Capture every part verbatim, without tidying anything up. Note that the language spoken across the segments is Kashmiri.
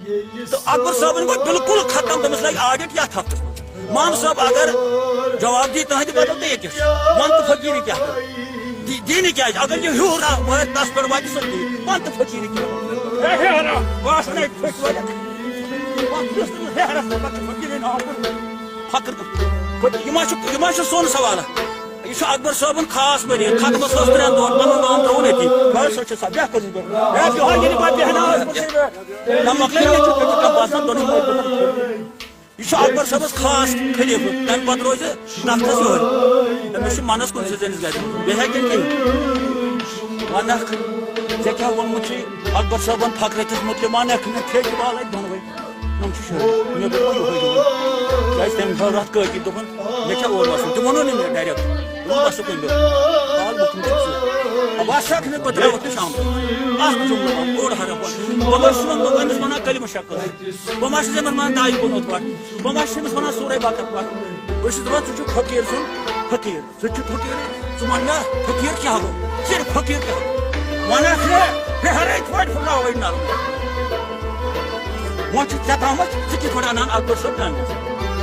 تہٕ اکبر صٲبن گوٚو بالکل ختم، تٔمِس لگہِ audit یتھ ہفتس منٛز۔ مام صٲب اگر جواب دی تُہنٛدِ بدل تہٕ ییٚتہِ چھُ۔ ون تہٕ فقیٖری کیٛاہ کَرٕ؟ دی-، دی نہٕ کیٛازِ؟ اگر یہِ ہیوٗ را-، واتہِ تس پٮ۪ٹھ واتہِ سُہ دی۔ ون تہٕ فقیٖری کیٛاہ کَرٕ؟ ہے، ہے، ہرا، بہٕ آسہٕ نَے فقیٖر۔ بہٕ آسہٕ نہٕ ہے، ہرا، پتہٕ چھُ فقیٖری ناو کوٚرمُت۔ فقر، فقر، یہِ ما چھُ، یہِ ما چھُ سون سوال؟ یہِ چھُ اکبر صٲبُن خاص مریٖض، ختمس اوس ترٛٮ۪ن دۄہن، پنُن نام ترٛووُن أتی۔ بس، سۄ چھِ سۄ، بیٛاکھ کٔرِو گۄڈٕ۔ ہے، یہِ ہا ییٚلہِ پتہٕ بیٚہناوَس پتہٕ ییٚلہِ نہ مۄکلٲے، مےٚ چھُ، مےٚ چھُ کانٛہہ باسان دۄنٕے مٲلۍ پوٚتُس۔ یہِ چھُ اکبر صٲبس خاص خلیفہٕ، تَمہِ پتہٕ روزِ تختس یِہوٚے۔ أمِس چھُ منس کُن سۭتۍ زٔنِس گرِ، بیٚیہِ ہٮ۪کہِ نہٕ کِہیٖنۍ۔ ونکھ، ژےٚ کیٛاہ ووٚنمُت چھُے اکبر صٲبن فقرٕ کِس مُتعلِق؟ ونکھ، مےٚ پھیٚکہِ والے دۄنوَے۔ یِم چھِ شٲعر۔ مےٚ دوٚپ، وۄنۍ یِہوٚے یِہوٚے۔ کیٛازِ تٔمۍ تھٲو رَتھ کٲفی دوٚپُن، مےٚ چھا اور وَسُن؟ تِمو ووٚن نہٕ مےٚ direct۔ دوٚپُن، وَسہٕ کُنہِ دۄہ۔ حال وۄتھُن چھُ ژٕ۔ وَسَکھ نہٕ، بہٕ درٛاوُکھ نہٕ شام۔ اَکھ جُملہٕ وَن، اوٚڑ حرف وَن۔ دوٚپمَس، چھُنہٕ دوٚپُن، أمِس وَنان کلمہٕ شکل۔ بہٕ ما چھُس أمِس وَنان دَے کُن اوٚت پَر؟ بہٕ ما چھُس أمِس وَنان سورہ بقرہ پَر؟ بہٕ چھُس دَپان، ژٕ چھُکھ فقیٖر سُنٛد فقیٖر۔ ژٕ چھُکھ فقیٖر، ژٕ وَن مےٚ، فقیٖر کیٛاہ گوٚو؟ صرف فقیٖر کیٛاہ گوٚو؟ وَنَکھ ہے، ہے، ہَرے یِتھ پٲٹھۍ پھٕٹراوَے نَلکہٕ۔ وۄنۍ چھُ ژےٚ تامَتھ، ژٕ کِتھ پٲٹھۍ اَنان اکبر صٲب کامہِ منٛز؟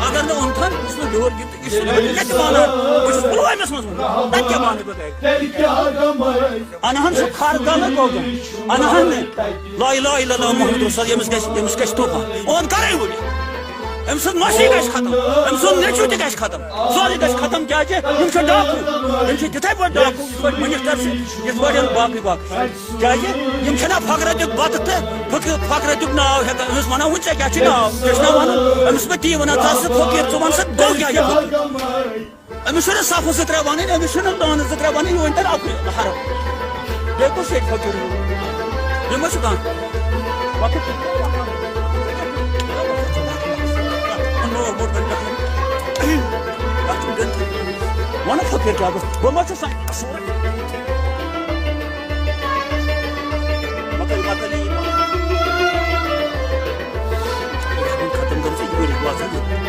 اگر نہٕ اوٚنتھَن، یُس نہٕ یور یہِ تہٕ یہِ چھُ مےٚ تہِ وَنان، بہٕ چھُس پُلوٲمِس منٛز وَنان، تَتہِ کیٛاہ وَنہٕ بہٕ تۄہہِ؟ اَنہٕ ہَن سُہ کھَر گَنہٕ گوٚو زَن، اَنہٕ ہَن نہٕ لا الہ الا اللہ محمد رسول، ییٚمِس گژھِ، ییٚمِس گژھِ طوفان۔ اوٚن کَرَے وُنہِ۔ أمۍ سُنٛد مٔسی گژھِ ختم، أمۍ سُنٛد نیٚچوٗ تہِ گژھِ ختم، سورُے گژھِ ختم۔ کیٛازِ؟ یِم چھِ ڈاکوٗ، یِم چھِ تِتھَے پٲٹھۍ ڈاکوٗ، یِتھ پٲٹھۍ مٔنِکھ تَر چھِ، یِتھ پٲٹھۍ یِم باقٕے باقٕے چھِ۔ کیٛازِ؟ یِم چھِنہ فقرٕ دیُت بَتہٕ تہٕ فقرٕ، فقرٕ دیُت ناو ہٮ۪کان۔ أمِس وَنان، وۄنۍ ژےٚ کیٛاہ چھُے ناو؟ ژےٚ چھُنہ وَنُن، أمِس چھُس بہٕ تی وَنان، ژٕ ہسا فقیٖر، ژٕ وَن سا گوٚو کیٛاہ یہِ فقیٖر؟ أمِس چھُنہٕ صفہٕ زٕ ترٛےٚ وَنٕنۍ، أمِس چھُنہٕ دانہٕ زٕ ترٛےٚ وَنٕنۍ، یہِ ؤنۍ تَن اَکُے حرف۔ بیٚیہِ کُس ییٚتہِ فقیٖر؟ یہِ ما چھُ کانٛہہ؟ وقت چھُ نوٚو موٚٹ وۄنۍ پٮ۪ٹھ۔ اَتھ چھُنہٕ گٔنتھٕے۔ وَنہٕ فقیٖر کیٛاہ گوٚو؟ بہٕ ما چھُس سا-، سورُے۔ مَکَل، مَکَل یی۔ ختم گٔمٕژ، یہِ ؤری واتان۔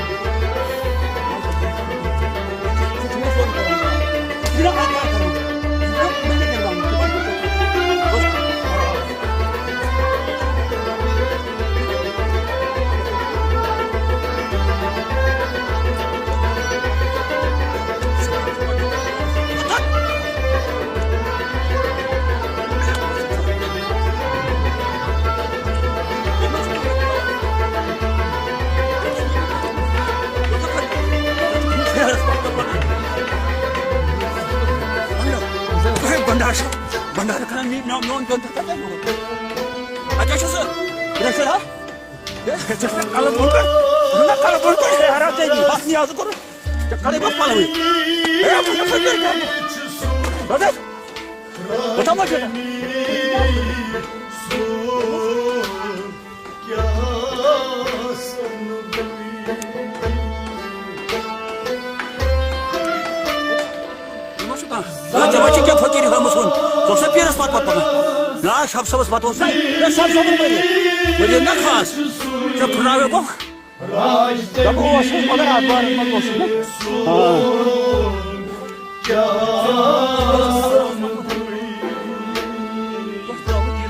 بنڈار چھُ، بنڈار کران، مےٚ، مےٚ، میون پیوٚن تہِ تَتہِ۔ اَتہِ چھُ سُہ پریشر، ہا؟ ہے، ژےٚ چھُنہ کَلَس بۄن کَر، ژےٚ چھُنہ کَلَس بۄن کَر، ہے، ہرا ژےٚ یی، بَس نیازٕ کوٚرُتھ۔ ژےٚ کَلَے بَس پَلوٕے۔ ہے، بہٕ چھُس فقیٖر کیٛاہ؟ بَس حظ۔ بہٕ تھاوٕ وۄنۍ ژےٚ۔ یہِ ما چھُ کانٛہہ؟ نہ، ژےٚ ما چھُ کینٛہہ فقیٖری ہٲومٕژ ہُن؟ ژٕ اوسا پیٖرَس پَتہٕ پَتہٕ پَکان؟ نہ، شب صٲبَس پَتہٕ اوس نہ۔ ہے، شب صٲبُن ؤرِو۔ ؤرِو نہ خاص۔ ژےٚ پھٕٹراوے بہٕ۔ دَپان اوسُس، مگر اَتھ بارَس منٛز اوسُس نہٕ۔ آ۔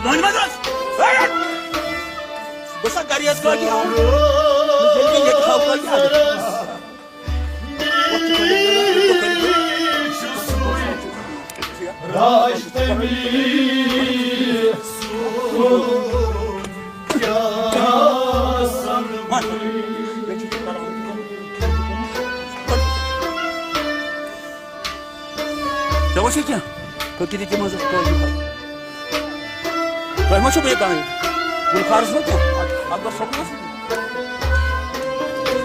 وۄنۍ ما درٛاس؟ ہے! بہٕ سا گَرِ یَس کٲلۍ کہِ ہاوُن۔ ییٚلہِ مےٚ ییٚتہِ ہاو کٲلۍ کہِ اَتہِ۔ راج تَمی سُنٛد کیٛاہ سَنہٕ۔ ژےٚ وٕچھے کینٛہہ؟ فقیٖری تہِ منٛز ٲس کٲشِر پَتہٕ۔ تۄہہِ ما چھُو بیٚیہِ کانٛہہ یہِ؟ گُلفارَس ما کینٛہہ؟ اَکبر صٲبُن اوس؟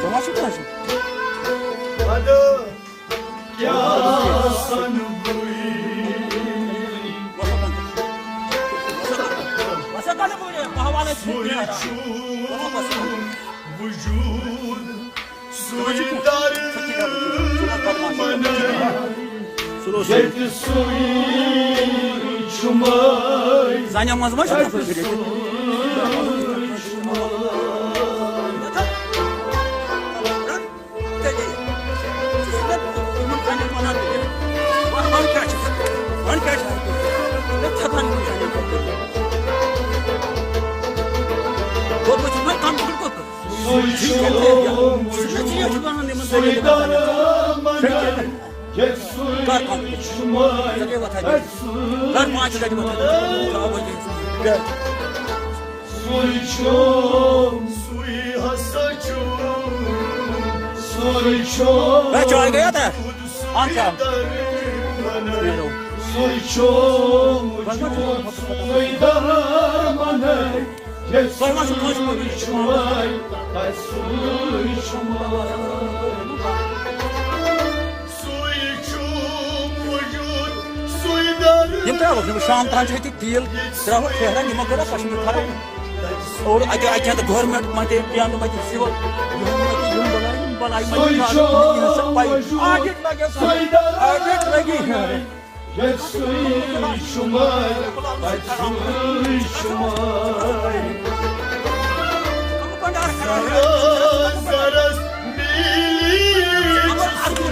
ژےٚ ما چھُو کٲنٛسہِ؟ وَسا کَلہٕ بوٗرِ، بہٕ حوالَے چھُس نیران۔ وَسا، وَسا۔ وجود سُے درمن ییٚتہِ سُے چھُ مٲلۍ۔ زَنٮ۪ن منٛز ما چھُ نفر کٔرِتھ؟ تیٚلے۔ یِمَن زَنٮ۪ن وَنان تہِ، وَ-، وَن کیٛاہ چھِ؟ وَن کیٛاہ چھِ؟ مےٚ ژھٮ۪تَن یِمَن زَنٮ۪ن۔ کوٚرمُت چھُ مےٚ سُے چھُ، سُہ چھُ یَتھ وَنان یِمَن سُے دٔلیٖلَن منٛز۔ درمَن، ییٚلہِ سُے کر کَم؟ چھُ مےٚ، سُہ گٔے وَتھان۔ کر پانٛژِ لَٹہِ وَتھان۔ سُے چھُ، سُے ہسا چھُ، سُے چھُ۔ ہے، چاے گٔیا تہ؟ اَہَن سا۔ درمَن، سُے چھُ، سُے درمَن۔ تۄہہِ ما چھُو کٲنٛسہِ کوٚرمُت؟ سُے چھُ ماے، سُے چھُ ماے۔ سُے چھُ موجود، سُے در۔ یِم ترٛاوَکھ، یِم شام تام چھِ أتی تیٖل ترٛاوَکھ پھیران، یِمَن کٔرٕکھ کشمیٖر خراب۔ اور اَتہِ، اَتہِ ہَن تہٕ government ما تہِ، یا نہٕ ما تہِ civil، یِم ما تہِ، یِم بَلاے، یِم بَلاے ما تہِ، سُے چھُ یِہٕنٛز سۄ پَے۔ موجود، audit لَگہِ، سُے در audit لَگہِ۔ ییٚلہِ سُے شُمار، پَتہٕ سُے شُمار۔ سَرَس، سَرَس میٖٹھ چھُ سُے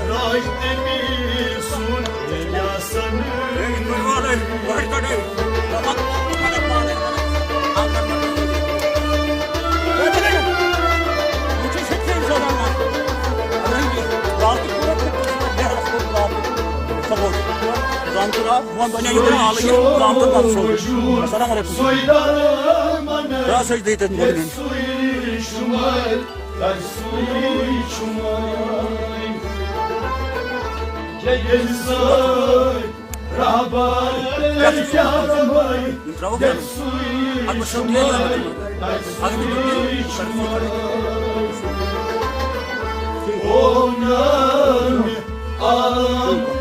راج تٔمۍ سُنٛد یاسَن۔ السلام علیکم۔ سُے درمَن، رَس حظ دِتھ مۄغلٮ۪ن۔ سُے شُمار، سُے شُمار۔ ییٚلہِ سٲنۍ رہبر تیٚلہِ کیٛاہ وَنو؟ ییٚلہِ سُے شُمار، سُے شُمار۔ او نام عالم